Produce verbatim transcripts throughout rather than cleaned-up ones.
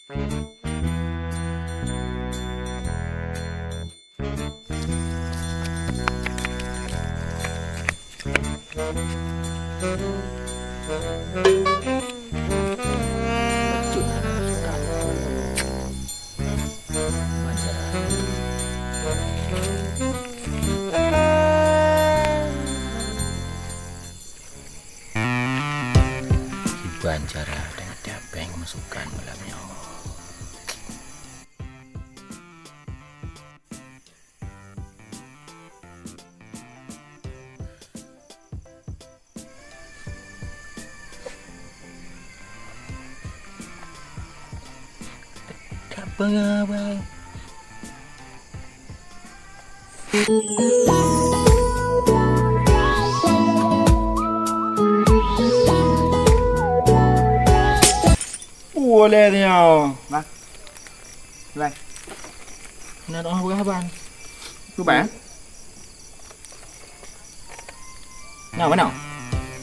Kiban cara dan capéng meusukan malam nyoe. Tak pengawa. Boleh nyoe. Bang. Bang. Nak doa apa, Bang? Tu, Bang. Nah, mana?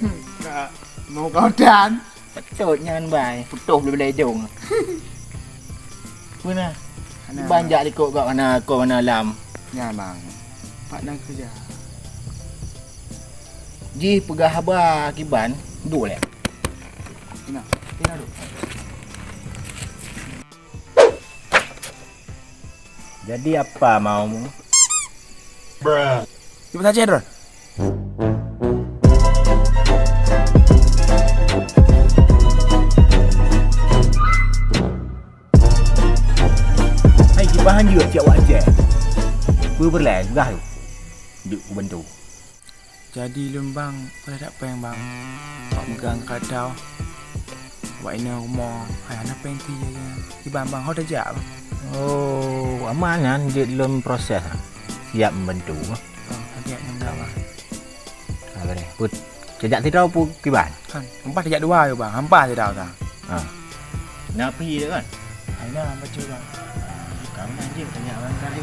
Hmm, ka mau kau dan. Betul nyan, bai. Putoh boleh-boleh jong. Mana? Mana? Banyak likot kat mana, kau mana lam. Nyan, Bang. Pat na kerja. Jih peugah haba kiban, duek lé. Ina, ina duek. Jadi apa maumu? Cuba saja, Dron. Hai, kiban hanjeuet cit awak cek. Peue peureulèe, peugah tu. Jeuet kubantu. Jadi lôn bang, peue that péng bang? Awak meugang keudroe. Awak inong rumoh, hai hana péng pih lagèe nyan. Kiban bang, ho tajak bang? Oh, aman nyan, jeuet lôn proses. Siap membantu. Oh, lagèe nyan bang. Ah, boleh. Put, tajak sidroe peue kiban? Kan, hampa tajak dua yôh bang, hampa sidroe ta. Ha. Na pih kan? Hai na baca bang. Kamu anjing tanya orang tadi.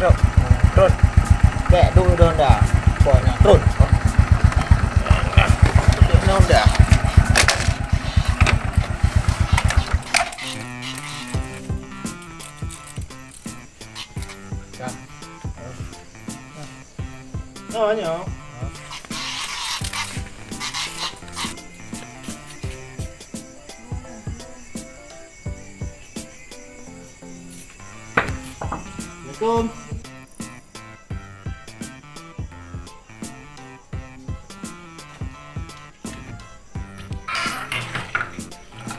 Trôn, trôn, trôn. Kèk dulu dong dah. Pokoknya trôn. Dong dah. Dah. Oh, nyoe. Assalamualaikum.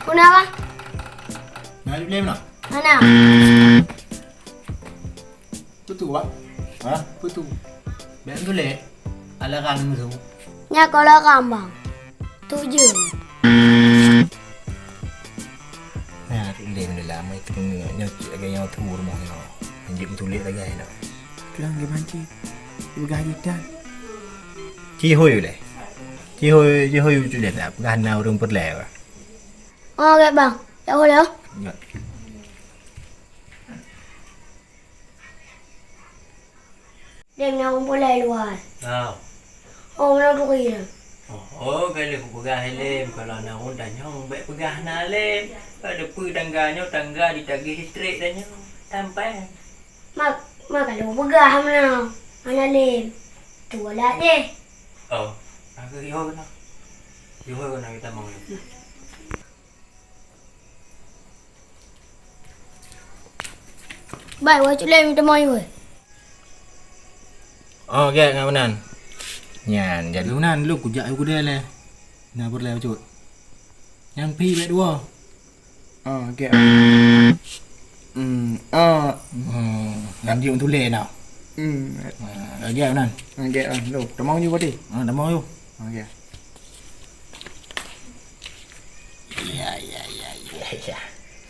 Kenapa? Nah, boleh mana? Mana? Peue tu, Bang? Hah? Peue tu? Bèk tuléh. Alarm tu. Nyan keuh alarm, Bang. Tu jeuem. Nah, tuléh benda lama itu nyoe cit lagèe nyoe tu rumoh nyoe. Lanjut meutuléh lagèe nyoe. Tulang geumanci. Peugah jitan. Cihôi lé. Cihôi, cihôi tuléh tak peugah na ureueng peureulèe. Oh, gèt, Bang. Tak boleh, oh. Ya. Lem nyang kumpul lai luwai. Nah. Oh, meunan bukui nyan. Oh, oh, ka lheueh kupeugah lé lem, kalau na ureueng tanyong, bèk peugah na lem. Ka teupeue tangga nyoe, tangga jitagih listrik tanyoe. Tampai. Mak, mak ka lheueh kupeugah meunan. Hana lem. Tu alat deh. Oh, aku yoh keunoe. Yoh keunoe kita mau. Bai, wai cit lé meuteumé wai. Oh, gèt ngon meunan. Nyan, jadi meunan lôn kujak u keudè lé. Na peureulèe bacut. Nyang phi bèk dua. Oh, gèt. Hmm, oh. Hmm, nyan jeuet tuléh na. Hmm. Ah, gèt meunan. Ah, gèt, ah, lôn. Tamong ju berarti. Ah, tamong ju. Ah, gèt. Ya, ya, ya, ya, ya.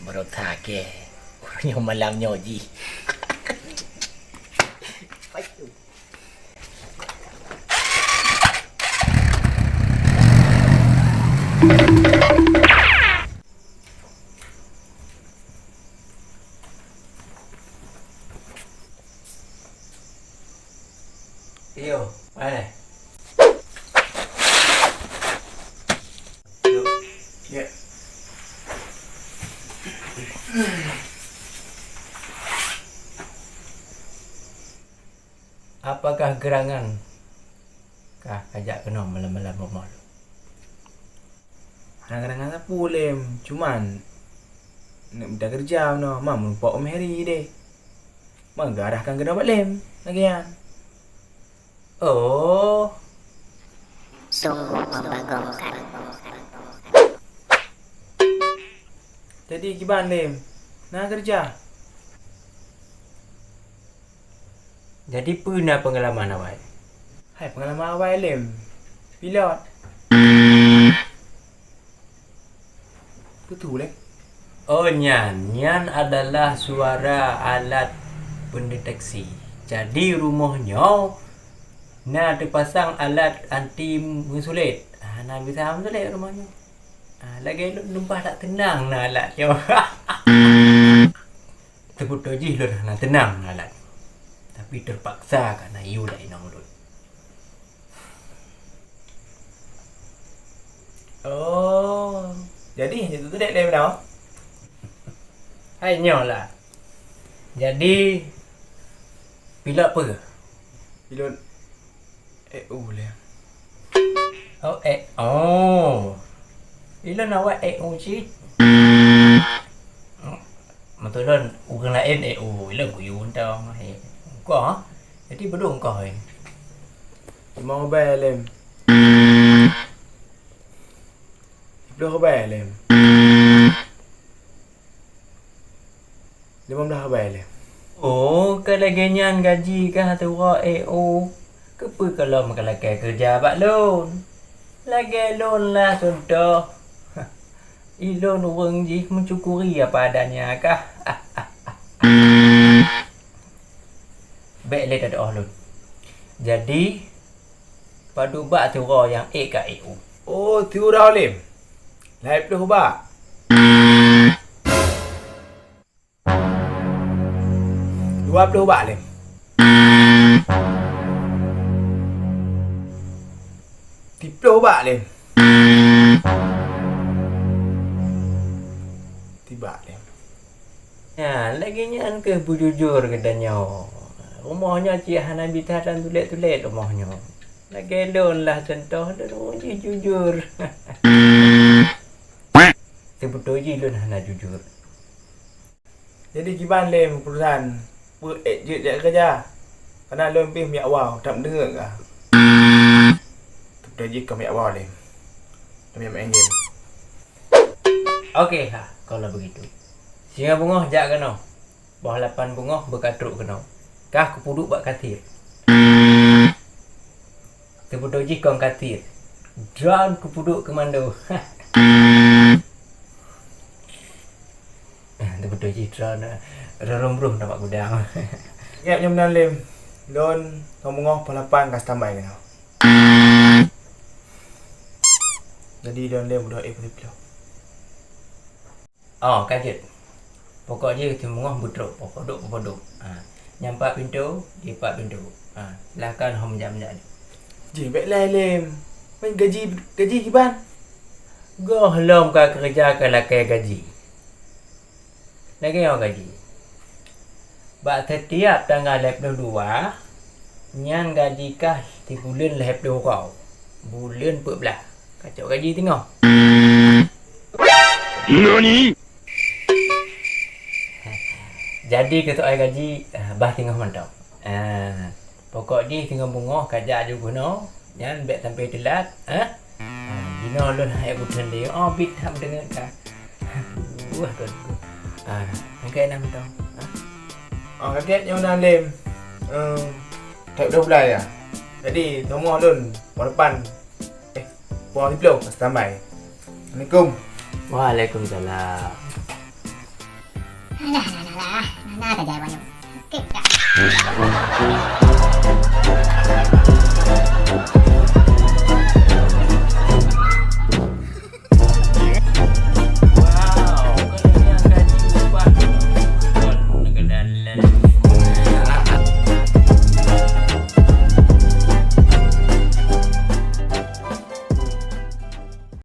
Baru tak ke. Nyoe malam nyoe ji. Baik tu. Apakah geurangan kah kajak keunoe malam-malam rumoh lôn? Hana geurangan sapeue, Lem. Cuman, neuk mita keureuja meunoe, ma meureumpok Om Heri deh. Ma geuarahkan keunoe bak Lem, lagèe nyan. Oh. Sungguh membagongkan. Jadi kiban, Lem? Na keureuja? Jadi peue na peungalaman awai? Hai, peungalaman awai, Lem. Pilot. Beutôi, Lem? Oh, nyan. Nyan adalah suara alat pendeteksi. Jadi, rumoh nyoe na teupasang alat anti meusulet. Ah, na bisa meusulet rumoh nyoe. Ah, lagèe lôn lumpah tak teunang na alat nyoe. Teubeutôi jih lôn hana teunang na alat. Tapi teupaksa ka na yue lam inong lôn. Oh, jadi hana teudeuk lé meunoe? Hai nyoe lah. Jadi, pilot peue? Pilot E U lé. Oh, E, oh. Ilôn awai E U cit. Meutulôn ureueng laén E U, ilôn kuyue mantong. Engkoh, jadi padum engkoh, eh? Limong ribèe, Lem. Siplôh ribèe, Lem. Limong blaih ribèe, Lem. Oh, ka lagèe nyan gaji kah, Teungku E U? Keupeue kalom ka lakèe keureuja bak lôn? Lagèe lôn lah cuntoh. Ilôn ureueng jih mensyukuri apa adanya kah? Bèk lé tatu'oh lôn. Jadi, padum bak siuroe nyang ék ka ék u? Oh, siuroe, Lem. Lhèe plôh bak. Dua plôh bak, Lem. Siplôh bak, Lem. Sibak, Lem. Nyan, lagèe nyan keuh beujujur geutanyoe. Rumoh nyoe cit hana bisa tan tulét-tulét rumoh nyoe. Lagèe lôn lah cuntoh, lôn ureueng jih jujur. Sibeutôi jih lôn hana jujur. Jadi kiban, Lem, keuputusan peue ék jeuet jak keureuja? Kana lôn pih meuyak woe, that meudeungoe kah? Sibeutôi jih ka meuyak woe, Lem. Lôn meuyak maén game. Oke, ha, kalau begitu. Singoh beungoh jak keunoe. Boh lapan beungoh beuka trok keunoe. Kah kupeuduek bak kasir. Sibeutôi jih kon kasir. Droen kupeuduek keumando. Sibeutôi jih droen, eh, reuroh-roh na bak gudang. Ingat nyoe meunan, Lem. Lôn singoh beungoh poh lapan ka standby keunoe. Jadi, lôn, Lem, udah ék peuteupeue. Oh, ka jeuet. Pokok jih singoh beungoh beutrok, poh padum, poh padum. Ha. Nyang pat pintoe, di pat pintoe. Ha. Silakan ho meujak-meujak. Jih bèk lé, Lem. Meugaji, gaji kiban? Gohlom ka keureuja ka lakèe gaji. Lagèe nyoe gaji. Bak sitiap tanggai lhèe plôh dua, nyan gaji kah sibuleuen lhèe plôh uroe. Buleuen peuet blaih. Kacok gaji singoh. Nani? Jadi keu soai gaji, ah, bah singoh mantong. Ah, pokok jih singoh beungoh kajak aju keunoe, nyan bèk sampai teulat, eh? Ah, jinoe lôn hai buet lé, oh, bit that meudeungoe ka. Wah, tuan. Ah, angkai enam tong. Ah. Oh, kakek nyoe na, Lem. Eh, tak udah bulai ya. Jadi, nomor lôn, poh lapan. Eh, poh siplôh, standby. Assalamualaikum. Waalaikumsalam. Alah, alah, alah, alah, alah, saja banyak. Oke, dah.